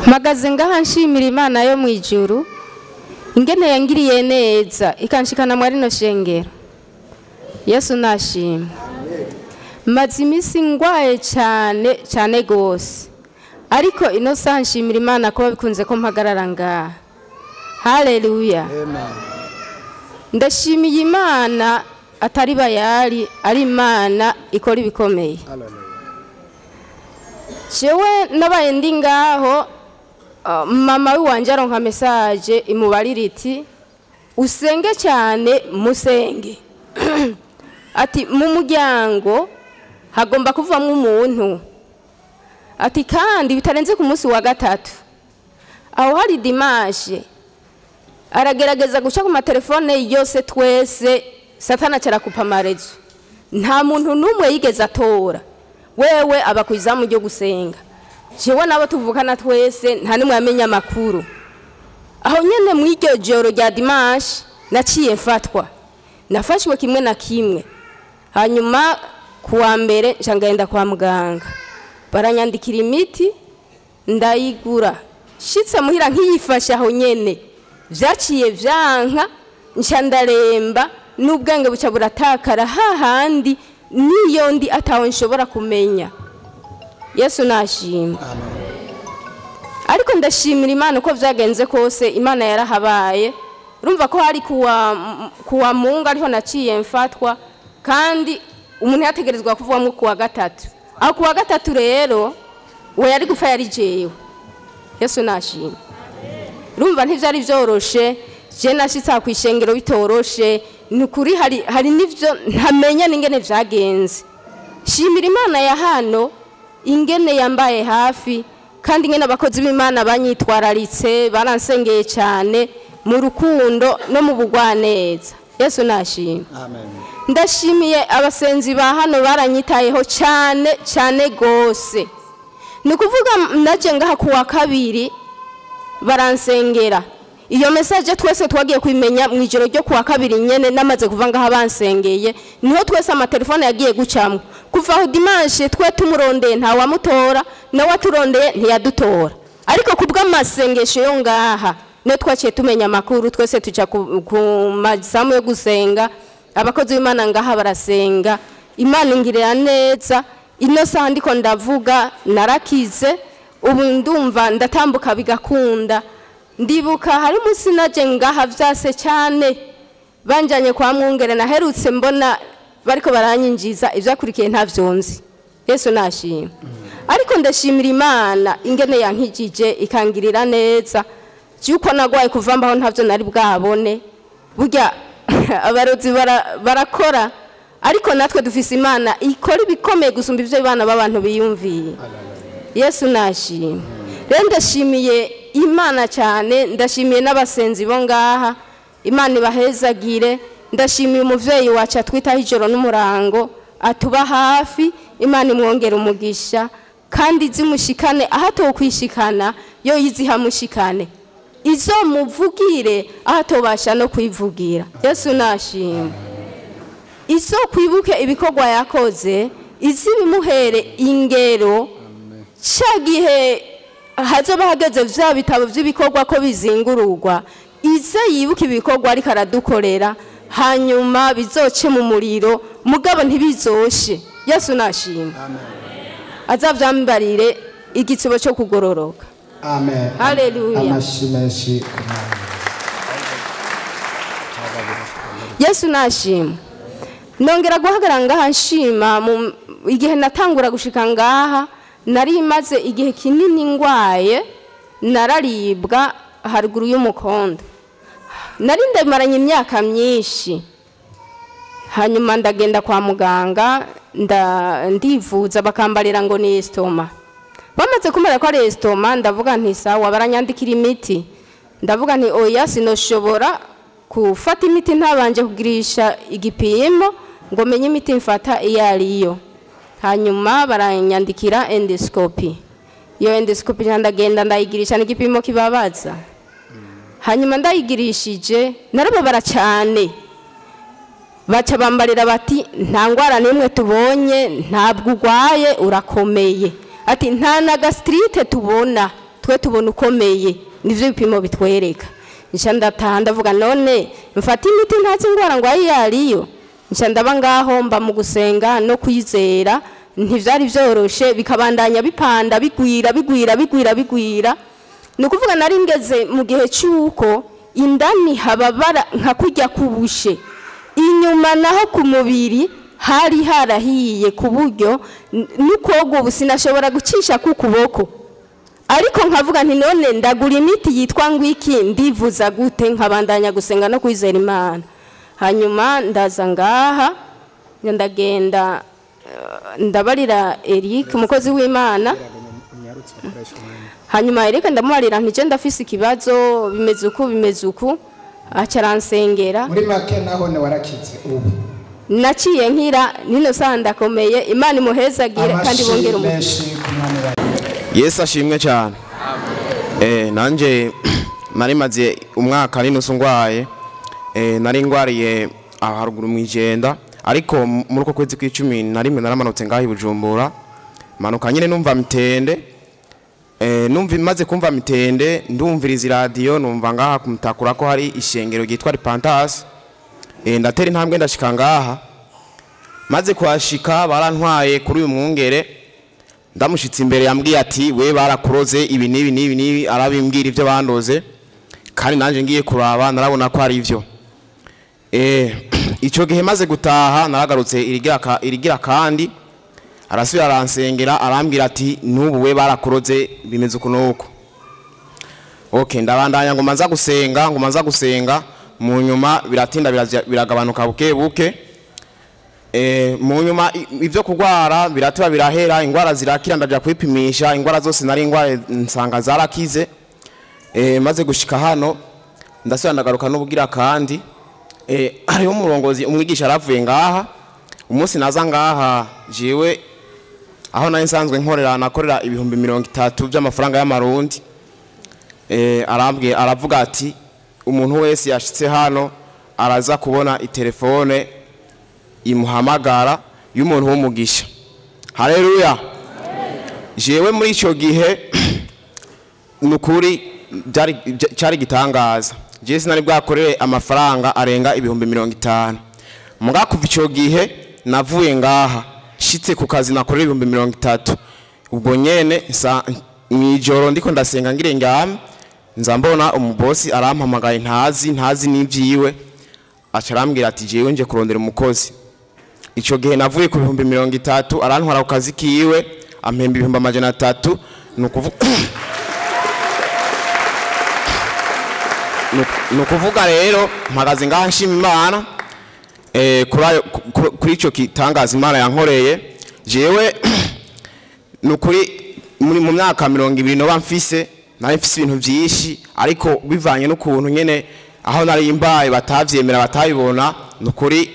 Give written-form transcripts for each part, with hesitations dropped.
Mpagaze ngaha nshimira Imana yo mu ijuru ingene yangiriye neza ikanshikana muri rino shengero. Yesu nashimwe. Maze iminsi ngwaye cyane cyane gose, ariko ino saha nshimira Imana kuba bikunze ko mpagarara ngaha. Haleluya. Amen. Ndashimiye Imana atari bayari, ari Imana ikora ibikomeye. Hallelujah. Jewe nabaye ndi ngaho, mama wanje aronka message imubarira iti usenge cyane musenge. Ati mu muryango hagomba kuvamwo umuntu, ati kandi bitarenze ku munsi wa gatatu. Aho hari dimanche aragerageza guca ku matelefone yose twese, Satana acarakupa amarezo, nta muntu n'umwe yigeze atora. Wewe aba kw'izamu ryo gusenga, jewe nabo tuvukana twese nta n'umwe yamenya amakuru. Aho nyene mw'iryo joro rya dimanche naciye mfatwa, nafashwe kimwe na kimwe. Hanyuma kuwa mbere nca ngenda kwa muganga, baranyandikira imiti ndayigura. Nshitse muhira nkiyifashe aho nyene vyaciye vyanka, nca ndaremba n'ubwenge buca buratakara hahandi niyo ndi ataho nshobora kumenya. Yesu nashimwe. Ariko ndashimira Imana uko vyagenze kose, Imana yarahabaye. Urumva ko hari kuwa Mungu ariho naciye mfatwa, kandi umuntu yategerezwa kuvamwo kuwa gatatu. Aho kuwa gatatu rero we yari gupfa yari jewe. Yesu nashimwe. Urumva ntivyari vyoroshe, je nashitse kwishengero bitoroshe, nukuri hari nivyo ntamenya n'ingene vyagenze. Shimira Imana ya hano ingene yambaye hafi, kandi ingene abakozi b'Imana banyitwararitse, baransengeye cyane mu rukundo no mu bugwaneza. Yesu nashimwe. Amen. Ndashimiye abasenzi ba hano baranyitayeho cyane cyane gose. Ni kuvuga naje ngaha kuwa kabiri baransengera. Iyo message twese twagiye kubimenya mu ijoro ryo kuwa kabiri nyene namaze kuva ngaha bansengeye, niho twese amatelefone yagiye gucamwo. Kuva aho dimanche twe tumurondeye nta wamutora, nawe aturondeye ntiyadutora. Ariko kubw'amasengesho yo ngaha niho twaciye tumenya amakuru, twese tuja ku masamu yo gusenga. Abakozi b'Imana ngaha barasenga, Imana ingirira neza. Ino saha ndiko ndavuga narakize, ubu ndumva ndatambuka bigakunda. Ndibuka hari umunsi naje ngaha vyase cyane, banjanye kwa mwungere naherutse mbona bariko baranyinjiza, ivyakurikiye ntavyonzi. Yesu nashimwe. Ariko ndashimira Imana ingene yankijije ikangirira neza. Yuko nagwaye kuva mbaho ntavyo nari bwabone. Burya abarozi barakora, ariko natwe dufise Imana ikora ibikomeye gusumba ivyo abana b'abantu biyumviye. Yesu nashimwe. Rero ndashimiye Imana cyane, ndashimiye n'abasenzi bo ngaha, Imana ibahezagire. Ndashimiye umuvyeyi wacu atwitaho ijoro n'umurango, atuba hafi, Imana imwongere umugisha kandi izimushikane aho atokwishikana, yo izihamushikane, izomuvugire aho atobasha no kwivugira. Yesu nashimwe. Izo kwibuke ibikorwa yakoze, izibimuhere ingero. Ca gihe hazoba hageze vya bitabo vy'ibikorwa ko bizingururwa, ize yibuke ibikorwa ariko aradukorera, hanyuma bizoce mu muriro, mugabo ntibizoshe. Yesu nashimwe. Amen. Azavyambarire igitsibo cyo kugororoka. Amen. Haleluya. Amashi menshi ku Mana. Yesu nashimwe. Nongera guhagarara ngaha nshima igihe natangura gushika ngaha nari maze igihe kinini ngwaye, nararibwa haruguru y'umukondo. Nari ndamaranye imyaka myinshi. Hanyuma ndagenda kwa muganga, ndivuza bakambarira ngo ni estoma. Bamaze kumara ko ari estoma, ndavuga nti sawa, baranyandikira imiti. Ndavuga nti oya, sinoshobora gufata imiti ntabanje kugirisha igipimo ngo menye imiti mfata iyo ariyo. Hanyuma baranyandikira endoscopy. Iyo endoscopy ndagenda ndayigirisha n'igipimo kibabaza. Hanyuma ndayigirishije narababara cyane. Baca bambarira bati nta ngwara n'imwe tubonye, ntabwo urwaye, urakomeye. Ati nta na gastrite tubona, Twe tubona ukomeye, nivyo bipimo bitwereka. Nca ndataha ndavuga none mfata imiti ntazi ingwara ngo ayi yariyo. Nca ndaba ngaho mba mu gusenga no kwizera, ntivyari vyoroshe, bikabandanya bipanda bigwira bigwira bigwira bigwira. Ni ukuvuga nari ngeze mu gihe cy'uko indani hababara nka kurya kubushe, inyuma naho ku mubiri hari harahiye ku buryo n'ukoga ubu sinashobora gucisha ku kuboko. Ariko nkavuga nti none ndagura imiti yitwa ngwiki, ndivuza gute? Nkabandanya gusenga no kwizera Imana. Hanyuma ndaza ngaha, ndagenda ndabarira Eric umukozi w'Imana. Hanyuma Eric ndamubarira nti je ndafise ikibazo, bimeze uku bimeze uku, aca aransengera. Muri make naho ne warakize ubu. Naciye nkira nino saha ndakomeye. Imana imuhezagire kandi bongere umugisha. Yesu ashimwe cyane. Nanje nari maze umwaka n'inusu ngwaye, nari ngwariye haruguru mu Ijenda, ariko muri uko kwezi kw'icumi na rimwe naramanutse ngaho i Bujumbura, manuka nyine numva mitende. Numva maze kumva mitende ndumviriza iradiyo, numva ngaha kumutakura ko hari ishengero ryitwa Repentas. Ndatera intambwe ndashika ngaha. Maze kuhashika barantwaye kuri uyu mwungere, ndamushitse imbere yambwiye ati we barakuroze ibi n'ibi n'ibi n'ibi, arabimbwira ibyo bandoze, kandi nanje ngiye kuraba narabona ko ari ivyo. Ico gihe maze gutaha naragarutse irigira kandi arasubira aransengera, arambwira ati n'ubu we barakuroze bimeze uku n'uku. Okay, ndabandanya ngo manza gusenga, ngo manza gusenga, mu nyuma biratinda biragabanuka buke buke. Mu nyuma ivyo kugwara biratiba birahera, ingwara zirakira, ndaja kwipimisha ingwara zose nari ingwara nsanga zarakize. Maze gushika hano ndasubira ndagaruka n'ubugira kandi. Hariho umurongozi umwigisha aravuye ngaha. Umunsi naza ngaha jewe aho nari nsanzwe nkorera nakorera 30,000 by'amafaranga y'amarundi. Arambwiye aravuga ati umuntu wese yashitse hano araza kubona itelefone imuhamagara y'umuntu w'umugisha. Haleluya. Jewe muri ico gihe nukuri cyari gitangaza. Jewe sinari bwakorere amafaranga arenga 50,000. Muga kuva ico gihe navuye ngaha shitse ku kazi nakorera 30,000. Ubwo nyene mwijoro ndiko ndasenga ngire ngame, nza mbona umubosi arampamagaye ntazi n'ivyiwe, aca arambwira ati jewe nje kurondera umukozi. Ico gihe navuye ku 30,000 arantwara ku kazi kiwe ampemba 300,000. Nukuvuga rero mpagaze ngaha nshima Imana kuri ico kitangaza Imana yankoreye. Jewe nukuri muri mu myaka 20 noba mfise, nari mfise ibintu byinshi, ariko bivanye n'ukuntu nyene aho nari imbaye batavyemera batabibona, nukuri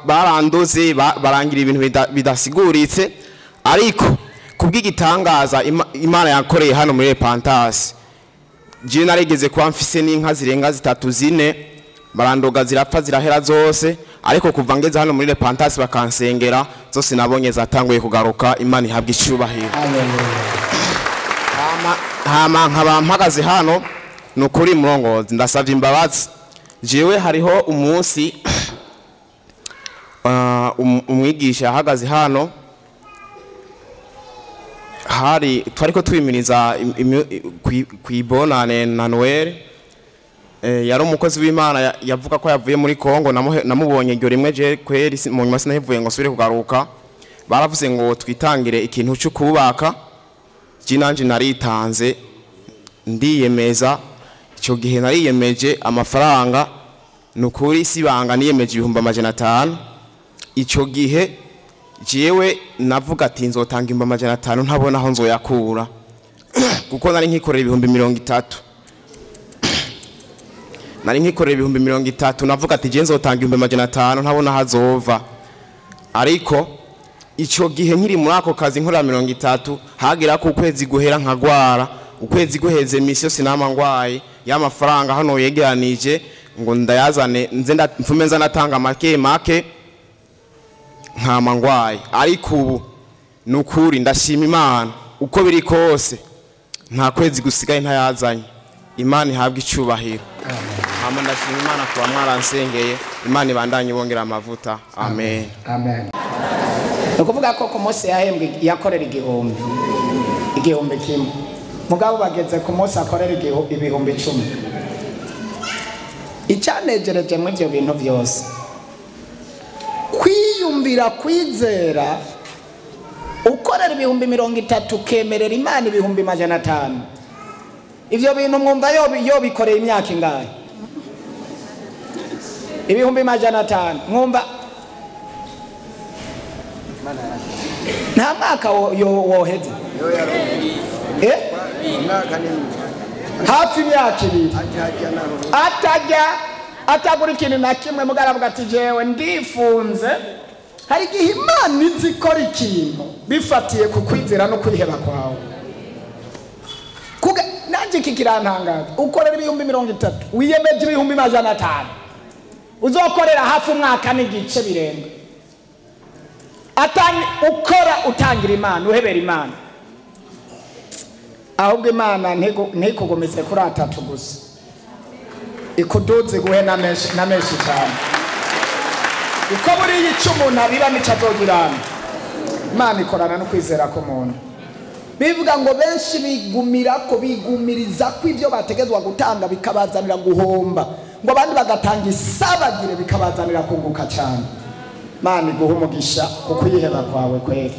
barandoze barangira ibintu bidasiguritse. Ariko kubw'igitangaza Imana yankoreye hano muri Repentas, je narigeze kuba mfise n'inka zirenga 3 4 barandoga zirapfa zirahera zose, ariko kuva ngeze hano muri Repentas bakansengera zose nabonye zatanguye kugaruka. Imana ihabwa icubahiro. Hama nkaba mpagaze hano nukuri murongozi ndasavye imbabazi. Jewe hariho umunsi umwigisha ahagaze hano, hari twariko twimiriza kwibonane na Noel. Yari umukozi w'Imana yavuga ko yavuye muri Kongo, namubonye iryo rimwe je kweri mu nyuma sinahivuye ngo nsubire kugaruka. Baravuze ngo twitangire ikintu cyo kubaka, je nanje naritanze ndiyemeza. Ico gihe nariyemeje amafaranga nukuri sibanga niyemeje 500,000. Ico gihe jewe navuga ati nzotanga 500,000 ntabona aho nzoyakura, kuko nari nkikorera 30,000. Nari nkikorera 30,000 navuga ati je nzotanga 500,000 ntabona hazova. Ariko ico gihe nkiri muri ako kazi nkorera 30, hagira ko ukwezi guhera nkagwara, ukwezi guheze misi yose nama ngwaye, ya mafaranga hano yegeranije ngo ndayazane nze mfume nza natanga make make nkama ngwaye. Ariko ubu nukuri ndashima Imana uko biri kose Nta kwezi gusigaye ntayazanye. Imana ihabwe icubahiro. Hama ndashima Imana kuba mwaransengeye. Imana ibandanye ibongera amavuta. Amen. Amen. Nukuvuga ko ku munsi yahembwe yakorera 1000 mugabo bageze ku munsi akorera 10,000. Icyanejereje mu ibyo bintu byose, kwiyumvira kwizera, ukorera 30,000 kemerera Imana 500,000. Ivyo bintu mwumva yo bikoreye imyaka ingahe? 500,000 mwumva nta mwaka woheze, hafi imyaka 2 atajya atagura ikintu na kimwe. Mugaravuga ati jewe ndifunze. Hari igihe Imana izi ikora ikintu bifatiye ku kwizera no kwiheba kwawe. Nanjye iki kirantangaza, ukorera 30,000 wiyemeje 500,000 uzokorera hafi umwaka n'igice birenga. Atani ukora utangira Imana, uhebera Imana. Ahubwo Imana ntikugomeze kuri 3 gusa, ikuduze guhe na menshi cyane. Uko buriya icyo umuntu abiba nico azogirana. Imana ikorana no kwizera k'umuntu. Bivuga ngo benshi bigumira ko bigumiriza ko ibyo bategezwa gutanga bikabazanira guhomba, ngo abandi bagatanga isabagire bikabazanira kunguka cyane. Imana iguhe umugisha kuko yiheba kwawe kweri.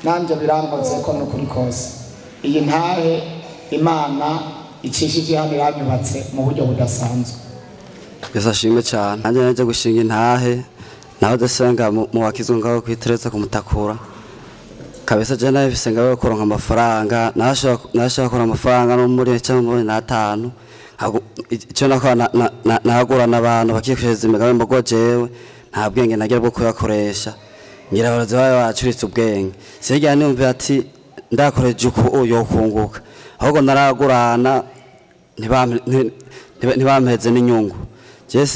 Nanjye birankoze ko nukuri kose iyi ntahe Imana icishije hano iranyubatse mu buryo budasanzwe. Yesu ashimwe cyane. Nanjye naje gushinga intahe naho dasenga mu wakizwe ngaho kwitereza kumutakura kabisa. Je nawe bisenga yo kuronka amafaranga, nashaka kuronka amafaranga no muri cyangwa muri 5. Icyo nakora nagura n'abantu bakikosheza imigambi mbogo jewe nta bwenge nagira bwo kuyakoresha. Ngira abarozi bayo bacuritse ubwenge. Sinigera numva ati ndakoreje uko yokunguka, ahubwo naragurana ntibampeze n'inyungu. Je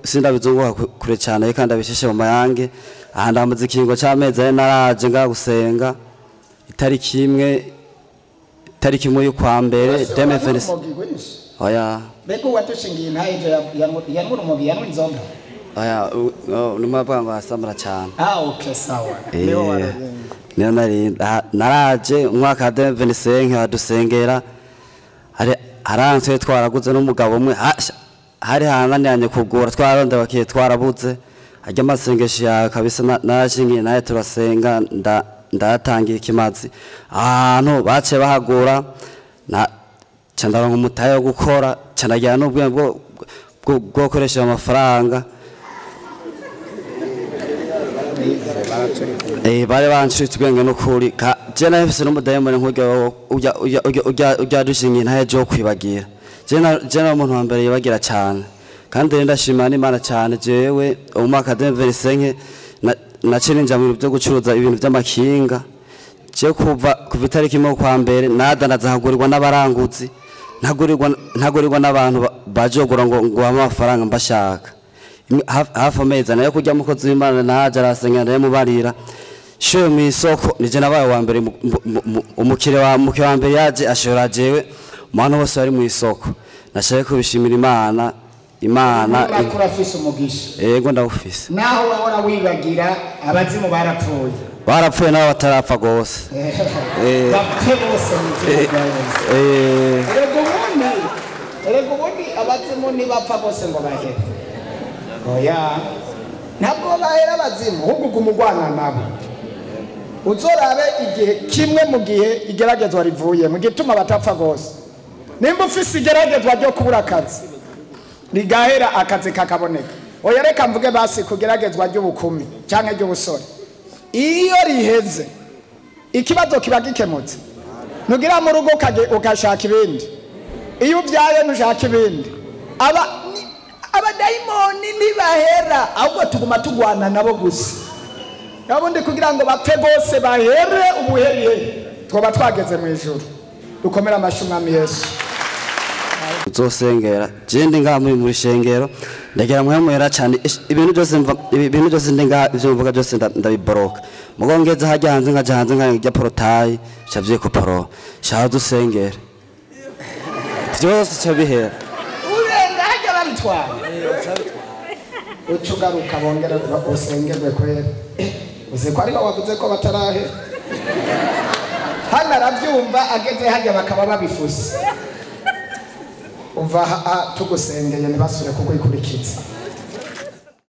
sindabizunguka kure cyane kandi abisheshe mu mayange. Aha ndamuze ikingo cy'amezi ane naraje nga gusenga itariki imwe y'ukwa mbere 2026. Oya beko watushingiye ntaje yanura umugi yanura inzoga. Oya numva ngo asamura cyane. Ah okay sawa. Niyo niyo nari naraje umwaka wa 2025 badusengera haranzwe twaraguze n'umugabo umwe hari hananiranye kugura twaronde bakiye twarabuze. Ajya amasengesho yawe kabisa narashingiye naye turasenga ndatangira ikimazi ahantu bace bahagura na candaronka umutahe wo gukora canagira n'ubwenge bwo gukoresha amafaranga. Bari bancuritse ubwenge n'ukuri. Je nahise n'umudayimoni nk'urya ujya dushingiye ntahe jo kwibagira. Je na umuntu wa mbere yibagira cyane. Kandi ndashima n'Imana cyane. Jewe umwaka 2025 naciye ninja mu byo gucuruza ibintu by'amakinga. Je kuva itariki imwe kwa mbere nadanaza hagurirwa n'abaranguzi, ntagurirwa n'abantu bajogora ngo amafaranga mbashaka. Hafi amezi nayo kujya mukozi w'Imana naje arasenga ndamubarira shoye mu isoko nije nabaye wa mbere umukire wa mbere yaje ashora jewe mu bose bari mu isoko. Nashaka kubishimira Imana. Imana ikurafise umugisha. Yego ndawufise. Naho wahora wibagira abazimu barapfuye. Barapfuye nabo batarapfa gose. Bapfe bose mu Erego ubundi abazimu ntibapfa bose ngo bahere. Oya ntabwo bahera abazimu, ahubwo ugumugwana nabo. Uzorabe igihe kimwe mu gihe igeragezwa rivuye mu gituma batapfa gose. Nimba ufise igeragezwa ryo kubura akazi rigahera akazi kakaboneka, oya reka mvuge basi kugeragezwa ry'ubukumi cyangwa ry'ubusore, iyo riheze ikibazo kiba gikemutse. Nugira mu rugo ukashaka ibindi, iyo ubyaye ntushaka ibindi. Abadayimoni ntibahera, ahubwo tuguma tugwana nabo gusa. Nabundi kugira ngo bapfe bose bahere ubuheriye twoba twageze mu ijuru. Dukomera amashyi Umwami Yesu. Uzosengera je ndi ngaha muri shengero Ndegera mwemwera cyane ibintu byose ibintu byose ndi ngaha, ivyo mvuga byose ndabiboroka. Mugo ngeze hajya hanze, nkaja hanze nkarya porotayi, ca vyikoporo. Shaha dusengere. Vyose ca bihera. Urenga hajya babitwara, uca ugaruka bongere usengerwe kwera. Uzi ko ariho wavuze ko batarahera? Hano arabyumva, ageze hajya bakaba babifuse. Uva aha tugusengeye ntibasubire kukwikurikiza.